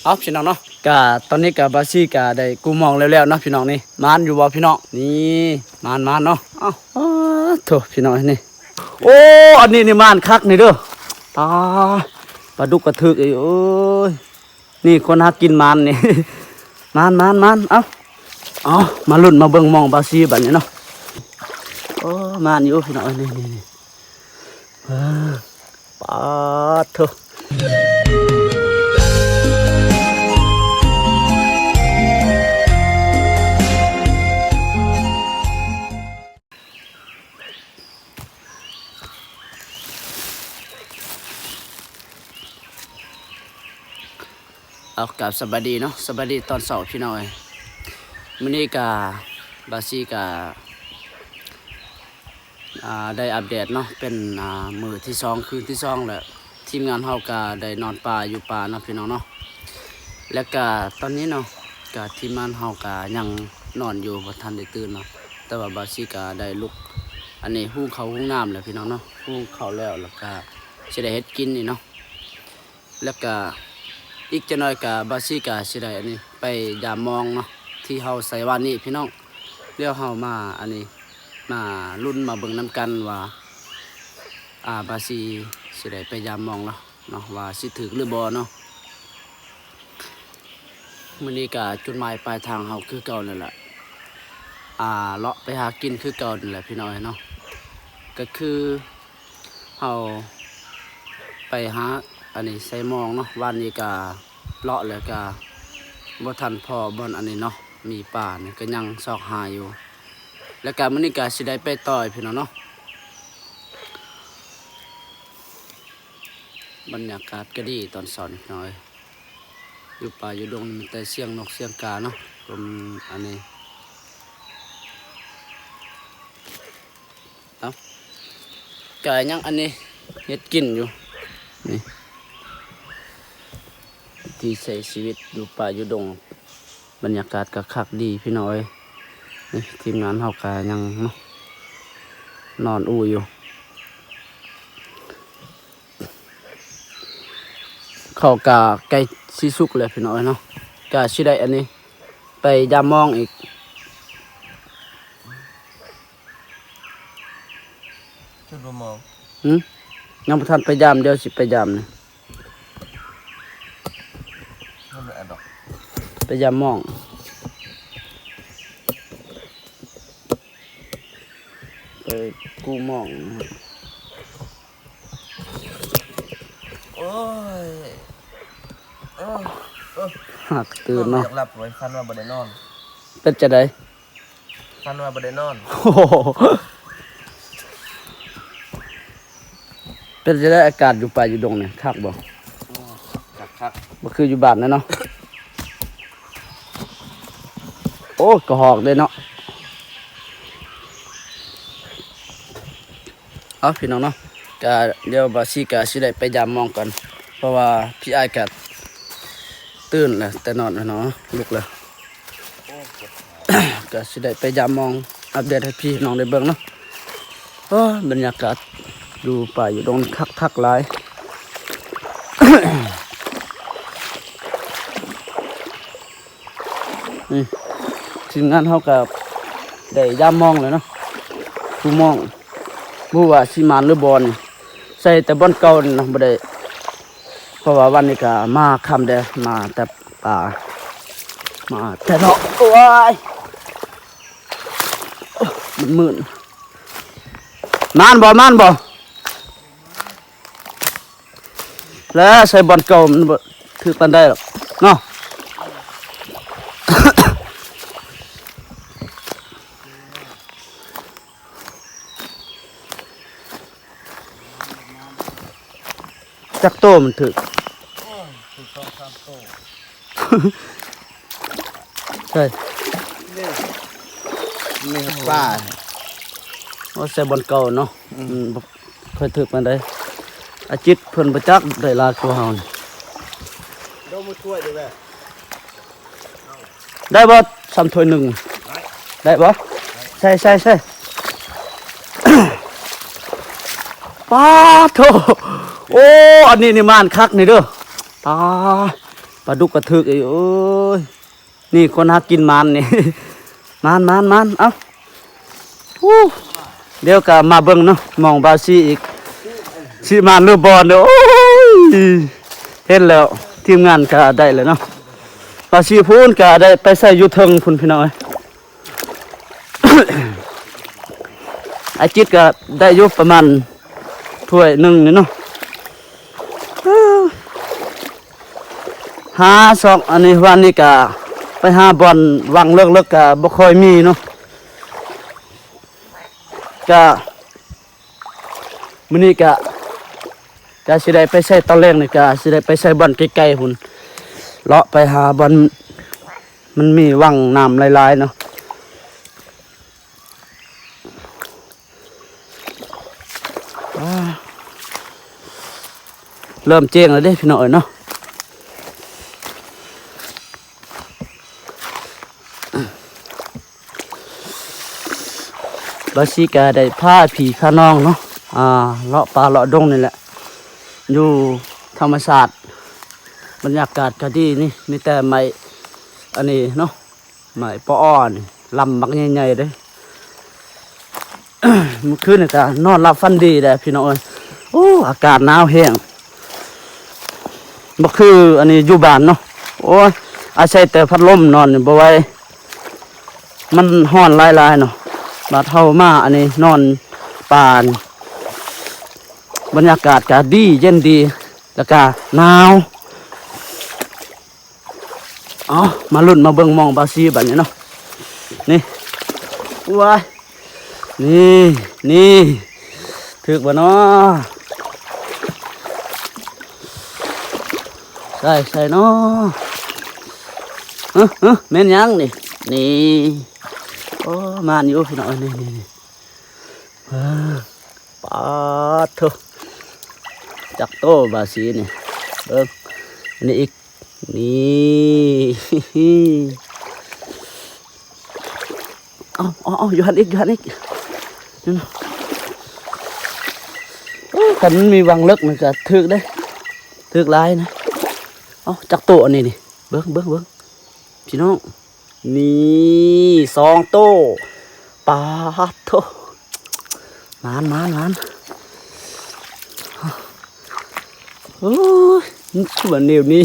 ເອົາ ພີ່ນ້ອງເນາະ ກະຕອນນີ້ກະບ່າວຊີກະໄດ້ກູ້ມອງແລ້ວໆເນາະ ພີ່ນ້ອງນີ້. ໝານຢູ່ບໍ່ພີ່ນ້ອງ? ນີ້ ໝານໆເນາະ. ເອົາ ໂອ້ໂທ້ ພີ່ນ້ອງນີ້ ໂອ້ ອັນນີ້ນີ້ໝານຄັກນີ້ເດີ. ປາ ປາດຸກກະຖືກອີກ. ໂອ້ຍ ນີ້ຄົນຫາກິນໝານນີ້ ໝານໆໆ. ເອົາ ເອົາ ມາລຸ້ນມາເບິ່ງມອງບ່າວຊີບັດນີ້ເນາະ. ໂອ້ ໝານຢູ່ພີ່ນ້ອງ ນີ້ໆໆ. ເອີ ປາດໂທ້ ເອົາ ກາບສະບາຍດີເນາະ ສະບາຍດີຕອນເຊົ້າພີ່ນ້ອງເອີຍ. ມື້ນີ້ກະບ່າວຊີກະ ອ່າ ໄດ້ອັບເດດເນາະ ເປັນ ອ່າ ມື້ທີສອງ ຄືນທີສອງແລ້ວ. ທີມງານເຮົາກະໄດ້ນອນປ່າຢູ່ປ່າເນາະ ພີ່ນ້ອງເນາະ. ແລ້ວກະຕອນນີ້ເນາະ ກະທີມງານເຮົາກະຍັງນອນຢູ່ ບໍ່ທັນໄດ້ຕື່ນເນາະ. ແຕ່ວ່າບ່າວຊີກະໄດ້ລຸກ ອັນນີ້ ຫຸງເຂົ້າຫຸງນ້ຳແລ້ວ ພີ່ນ້ອງເນາະ. ຫຸງເຂົ້າແລ້ວ ແລ້ວກະຊິໄດ້ເຮັດກິນນີ້ເນາະ. ແລ້ວກະອີກຈັກໜ້ອຍກະບ່າວຊີກະຊິໄດ້ອັນນີ້ ໄປຢາມມອງເນາະ ທີ່ເຮົາໃສ່ວານນີ້ພີ່ນ້ອງ. ດຽວເຮົາມາອັນນີ້ ມາລຸ້ນມາເບິ່ງນຳກັນວ່າ ອ່າ ບ່າວຊີຊິໄດ້ໄປຢາມມອງແລ້ວເນາະ ວ່າຊິຖືກຫຼືບໍ່ເນາະ. ມື້ນີ້ກະຈຸດໝາຍປາຍທາງເຮົາຄືເກົ່ານັ້ນແຫຼະ ອ່າ ເລາະໄປຫາກິນຄືເກົ່ານັ້ນແຫຼະ ພີ່ນ້ອງເອີຍເນາະ. ກະຄື ເຮົາໄປຫາອັນນີ້ໃສ່ມອງເນາະ. ວານນີ້ກະເລາະແລ້ວກະບໍ່ທັນພໍບ່ອນອັນນີ້ເນາະ ມີປານີ້ກະຍັງຊອກຫາຢູ່. ແລ້ວກະມື້ນີ້ກະຊິໄດ້ໄປຕໍ່ພີ່ນ້ອງເນາະ. ບັນຍາກາດກະດີຕອນເຊົ້ານີ້ພີ່ນ້ອງເອີຍ. ຢູ່ປ່າຢູ່ດົງມີແຕ່ສຽງນົກສຽງກາເນາະ. ລົມອັນນີ້ ເອົາ ກະຍັງອັນນີ້ເຮັດກິນຢູ່ນີ້ ວິຖີໃຊ້ຊີວິດຢູ່ປ່າຢູ່ດົງ. ບັນຍາກາດກະຄັກດີພີ່ນ້ອງເອີຍ. ນີ້ທີມງານເຮົາກະຍັງເນາະ ນອນອູ່ຢູ່. ເຂົ້າກະໃກ້ຊິສຸກແລ້ວພີ່ນ້ອງເອີຍເນາະ. ກະຊິໄດ້ອັນນີ້ ໄປຢາມມອງອີກ. ຈຸດບໍ່ມອງ ຫື ຍັງບໍ່ທັນໄປຢາມ ດຽວຊິໄປຢາມນີ້. ບໍ່ໄດ້ອັດດອກ ໄປຢາມມອງ ໄປກູ້ມອງ. ໂອ້ຍ ເອີ ເອີ ຫາກຕື່ນເນາະ ນອນບໍ່ຢາກຫຼັບເວີຍ ຝັນວ່າບໍ່ໄດ້ນອນ. ເປັນຈັ່ງໃດ? ຝັນວ່າບໍ່ໄດ້ນອນ. ໂອ້ໂຫ ເປັນຈັ່ງໃດ ອາກາດຢູ່ປ່າຢູ່ດົງນີ້ ຄັກບໍ່? ໂອ້ ຄັກໆ ບໍ່ຄືຢູ່ບ້ານແລ້ວເນາະ. ໂອ້ ກະຮອກເດ້ເນາະ. ເອົາ ພີ່ນ້ອງເນາະ ກະດຽວບ່າວຊີກະຊິໄດ້ໄປຢາມມອງກ່ອນ ເພາະວ່າພີ່ອ້າຍກະຕື່ນແລ້ວ ແຕ່ນອນແລ້ວເນາະ ລຸກແລ້ວ. ກະຊິໄດ້ໄປຢາມມອງ ອັບເດດໃຫ້ພີ່ນ້ອງໄດ້ເບິ່ງເນາະ. ໂອ້ ບັນຍາກາດຢູ່ປ່າຢູ່ດົງຄັກໆຫຼາຍ. ນີ້ ທີມງານເຮົາກະໄດ້ຢາມມອງແລ້ວເນາະ ຄູ່ມອງ ບໍ່ຮູ້ວ່າຊິໝານຫຼືບໍ່ນີ້. ໃສ່ແຕ່ບ່ອນເກົ່ານີ້ນະ ບໍ່ໄດ້ ເພາະວ່າວັນນີ້ກະມາຄ່ຳແດ່ ມາແຕ່ປ່າ ມາແຕ່ເນາະ. ໂອ້ຍ ມັນມືດ ໝານບໍ່ ໝານບໍ່? ແລ້ວໃສ່ບ່ອນເກົ່າມັນບໍ່ຖືກປານໃດດອກເນາະ. ຈັກໂຕມັນຖືກ? ໂອ້ຍ ຖືກສອງສາມໂຕ. ໃຊ່ ນີ້ ນີ້ປາ. ໂອ້ ໃສ່ບ່ອນເກົ່າເນາະ. ອືມ ອືມ ບໍ່ຄ່ອຍຖືກປານໃດ. ອາຈິດເພິ່ນບໍ່ຈັກໄດ້ຫຼາຍກວ່າເຮົານີ້. ໄດ້ບໍ່ ຊຳຖ້ວຍໜຶ່ງ? ໄດ້ ໄດ້ບໍ່? ໃສ່ ໃສ່ ໃສ່. ປາໂທ້ ໂອ້ ອັນນີ້ນີ້ໝານຄັກນີ້ເດີ. ປາ ປາດຸກກໍຖືກອີກ. ໂອ້ຍ ນີ້ຄົນຫາກິນໝານນີ້ ໝານ ໝານ ໝານ. ເອົ້າ ຮູ້ ດຽວກໍມາເບິ່ງເນາະ ໝ່ອງບ່າວຊີອີກ ຊິໝານຫຼືບໍ່ເດີ້. ໂອ້ຍ ເຫັນແລ້ວ ທີມງານກໍໄດ້ແລ້ວເນາະ. ບ່າວຊີພຸ້ນກໍໄດ້ໄປໃສ່ຢູ່ເທິງພຸ້ນ ພີ່ນ້ອງເອີຍ. ອາຈິດກໍໄດ້ຢູ່ປະມານຖ້ວຍໜຶ່ງນີ້ເນາະ. ຫາຊອກ ອັນນີ້ ວານນີ້ກະໄປຫາບ່ອນວັງເລິກໆ ກະບໍ່ຄ່ອຍມີເນາະ. ກະມື້ນີ້ກະ ກະຊິໄດ້ໄປໃສ່ ຕອນແລງນີ້ກະຊິໄດ້ໄປໃສ່ບ່ອນໄກໆພຸ້ນ ເລາະໄປຫາບ່ອນມັນມີວັງນ້ຳຫຼາຍໆເນາະ. ອ່າ ເລີ່ມແຈ້ງແລ້ວເດ້ ພີ່ນ້ອງເອີຍເນາະ. ບ່າວຊີກະໄດ້ພາພີ່ພານ້ອງເນາະ ອ່າ ເລາະປ່າເລາະດົງນີ້ແຫຼະ ຢູ່ທຳມະຊາດ ບັນຍາກາດກະດີນີ້ ມີແຕ່ໄມ້ ອັນນີ້ເນາະ ໄມ້ປະອໍນີ້ ລຳບັກໃຫຍ່ໆເດ້. ມື້ຄືນນີ້ກະນອນຫຼັບຝັນດີແດ່ພີ່ນ້ອງເອີຍ. ໂອ້ ອາກາດໜາວແຮງ ບໍ່ຄືອັນນີ້ຢູ່ບ້ານເນາະ. ໂອ້ຍ ອາໄສແຕ່ພັດລົມນອນນີ້ບໍ່ໄຫວ ມັນຮ້ອນຫຼາຍໆເນາະ. ບາດເຮົາມາອັນນີ້ນອນປ່ານີ້ ບັນຍາກາດກະດີ ເຢັນດີ ແລ້ວກະໜາວ. ເອົາ ມາລຸ້ນມາເບິ່ງໝ່ອງບ່າວຊີບາດນີ້ເນາະ. ນີ້ ວ້າຍ ນີ້ ນີ້ ຖືກບໍ່ເນາະ? ໃສ່ ໃສ່ເນາະ. ເອີ ເອີ ແມ່ນຫຍັງນີ້? ນີ້ ໂອ້ ມານຢູ່ພີ່ນ້ອງເອີຍ. ນີ້ ນີ້ ນີ້ ປາດໂທ້ ຈັກໂຕບ່າວຊີນີ້ ເບິ່ງ ອັນນີ້ອີກ ນີ້ ເອົາ ເອົາ ເອົາ ຢູ່ຫັ້ນອີກ ຢູ່ຫັ້ນອີກ. ໂອ້ ຄັນມັນມີວັງເລິກມັນກະຖືກເດ້ ຖືກຫຼາຍນະ. ເອົາ ຈັກໂຕອັນນີ້ນີ້ ເບິ່ງ ເບິ່ງ ເບິ່ງ ພີ່ນ້ອງ. ນີ້ ສອງໂຕ ປາດໂທ້ ໝານ ໝານ ໝານ. ໂອ້ຍ ມັນຄືວ່າແນວນີ້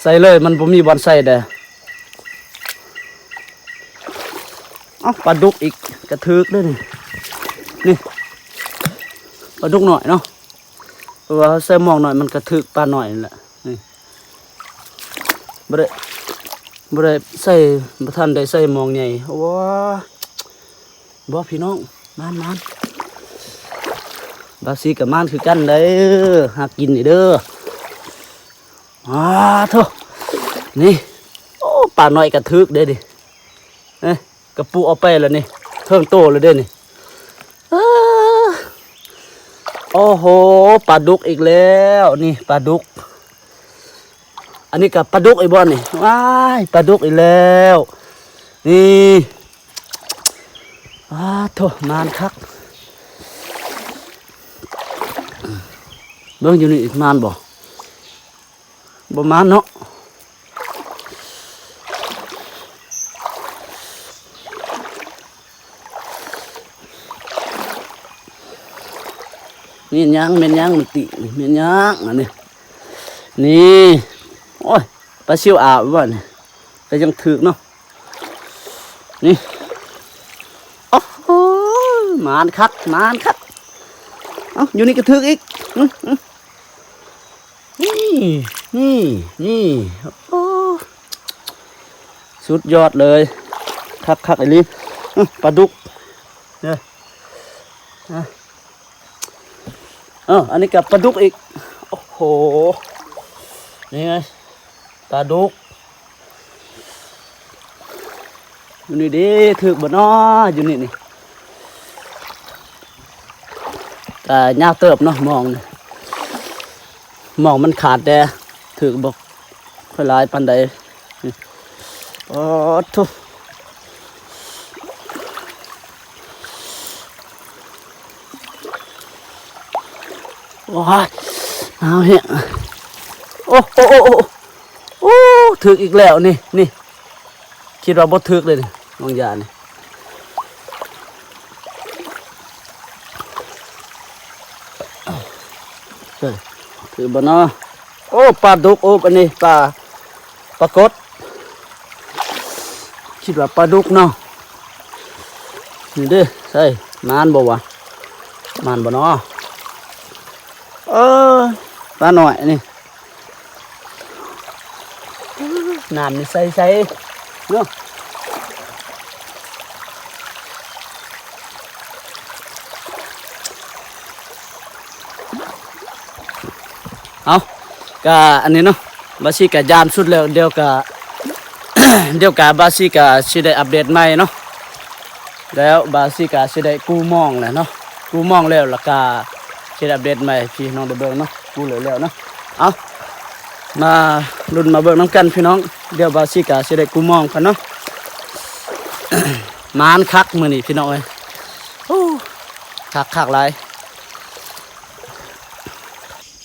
ໃສ່ເລີຍ ມັນບໍ່ມີບ່ອນໃສ່ເດ້. ເອົ້າ ປາດຸກອີກກະຖືກເດ້ນີ້ ນີ້ ປາດຸກນ້ອຍເນາະ ເພາະວ່າເຮົາໃສ່ມອງນ້ອຍ ມັນກະຖືກປານ້ອຍນັ້ນແຫຼະ. ນີ້ ບໍ່ໄດ້ ບໍ່ໄດ້ໃສ່ ບໍ່ທັນໄດ້ໃສ່ມອງໃຫຍ່. ໂອ້ ບໍ່ ພີ່ນ້ອງ ມານ ມານ ບ່າວຊີກະມານຄືກັນເດີ ຫາກິນນີ້ເດີ. ອ້າໂທ້ ນີ້ ໂອ້ ປານ້ອຍກະຖືກເດ້ນີ້ ເອີ ກະປຸເອົາໄປແລ້ວນີ້ ເຄິ່ງໂຕແລ້ວເດ້ນີ້. ເອີ ໂອ້ໂຫ ປາດຸກອີກແລ້ວ ນີ້ປາດຸກ. ອັນນີ້ກະປາດຸກອີກບໍ່ນີ້? ວ້າຍ ປາດຸກອີກແລ້ວ ນີ້. ອ້າໂທ້ ມານຄັກ. ເບິ່ງຢູ່ນີ້ ມານບໍ່? ບໍ່ມານເນາະ. ແມ່ນຫຍັງ ແມ່ນຫຍັງ ມັນຕິ ແມ່ນຫຍັງອັນນີ້? ນີ້ ໂອ້ຍ ປາຊິວອາບບໍ່ນີ້? ກະຍັງຖືກເນາະ ນີ້. ໂອ້ໂຫ ມານຄັກ ມານຄັກ. ເອົ້າ ຢູ່ນີ້ກະຖືກອີກ. ອື ນີ້ ນີ້ ນີ້ ໂອ້ ສຸດຍອດເລີຍ ຄັກໆ ອີ່ຫຼີ. ປາດຸກ ເອີ ເອີ ອັນນີ້ກະປາດຸກອີກ. ໂອ້ໂຫ ນີ້ໄງ ປາດຸກ. ຢູ່ນີ້ເດ້ ຖືກບໍ່ນໍ ຢູ່ນີ້ນີ້? ກະຍາວເຕີບເນາະ ມອງນີ້ ມອງມັນຂາດແດ່ ຖືກບໍ່ຄ່ອຍຫຼາຍປານໃດ. ໂອ້ໂທ້ ໂອ້ຍ ໜາວແຮງ. ໂອ້ ໂອ້ ໂອ້ ໂອ້. ຖືກອີກແລ້ວນີ້ ນີ້ ຄິດວ່າບໍ່ຖືກເລີຍນີ້ ນ້ອງຢານີ້ ເອີ ຖືກບໍ່ເນາະ? ໂອ້ ປາດຸກ ໂອ້ ອັນນີ້ປາ ປາກົດ ຄິດວ່າປາດຸກເນາະ ນີ້ເດ້ ໃສ່ ມານບໍ່ວະ ມານບໍ່ເນາະ? ເອີ ປານ້ອຍນີ້ ນ້ຳນີ້ໃສໆເນາະ. ເອົາ ກະອັນນີ້ເນາະ ບາຊີກະຢາມສຸດແລ້ວ ດຽວກະ ດຽວກະບາຊີກະຊິໄດ້ອັບເດດໃໝ່ເນາະ. ແລ້ວບາຊີກະຊິໄດ້ກູ້ມອງແລ້ວເນາະ ກູ້ມອງແລ້ວ ແລ້ວກະຊິໄດ້ອັບເດດໃໝ່ໃຫ້ພີ່ນ້ອງໄດ້ເບິ່ງເນາະ ກູ້ແລ້ວໆເນາະ. ເອົາ ມາລຸ້ນມາເບິ່ງນຳກັນພີ່ນ້ອງ ດຽວບາຊີກະຊິໄດ້ກູ້ມອງກ່ອນເນາະ. ໝານຄັກມື້ນີ້ພີ່ນ້ອງເອີຍ ໂອ້ ຄັກໆຫຼາຍ.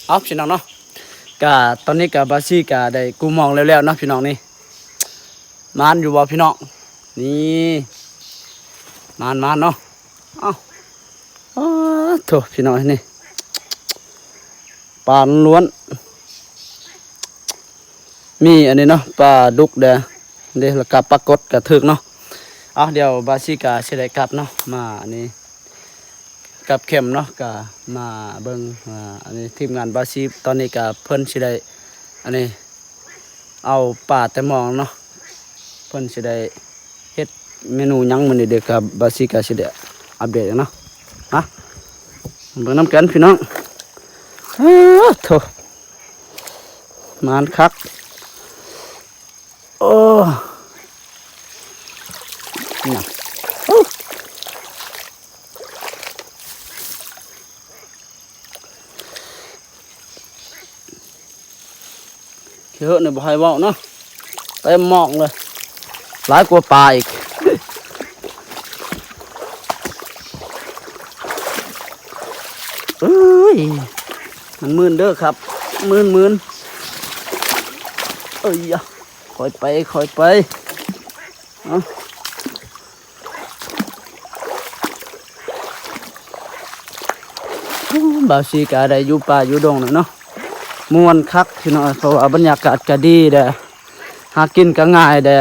ເອົາ ພີ່ນ້ອງເນາະ ກະຕອນນີ້ກະບາຊີກະໄດ້ກູ້ມອງແລ້ວໆເນາະພີ່ນ້ອງນີ້. ໝານຢູ່ບໍ່ພີ່ນ້ອງ? ນີ້ ໝານໆເນາະ. ເອົ້າ ໂອ້ໂທ້ ພີ່ນ້ອງ ນີ້ ປາລ້ວນ ມີອັນນີ້ເນາະ ປາດຸກແດ່ ເດ້ ແລ້ວກະປາກົດກະຖືກເນາະ. ເອົາ ດຽວບາຊີກະຊິໄດ້ກັບເນາະ ມາອັນນີ້ ກັບແຄມເນາະ ກະມາເບິ່ງ ອ່າ ອັນນີ້ທີມງານບາຊີ ຕອນນີ້ກະເພິ່ນຊິໄດ້ ອັນນີ້ ເອົາປາແຕ່ມອງເນາະ ເພິ່ນຊິໄດ້ເຮັດເມນູຫຍັງມື້ນີ້ ດຽວກະບາຊີກະຊິໄດ້ອັບເດດເນາະ. ມາເບິ່ງນຳກັນພີ່ນ້ອງ. ອ້າໂທ້ ໝານຄັກ ໂອ້ ນະ ໂອ້ ຂີ້ເຫີນີ້ບໍ່ໃຫ້ເວົ້າເນາະ ເຕັມໝອງເລີຍ ຫຼາຍກວ່າປາອີກ. ເອີຍ ມັນມື່ນເດີຄັບ ມື່ນໆ ເອີຍ ຄ່ອຍໄປ ຄ່ອຍໄປ ເອົາ ບາຊີກະໄດ້ຢູ່ປ່າຢູ່ດົງແລ້ວເນາະ ມ່ວນຄັກພີ່ນ້ອງ ເພາະວ່າບັນຍາກາດກະດີແດ່ ຫາກິນກະງ່າຍແດ່.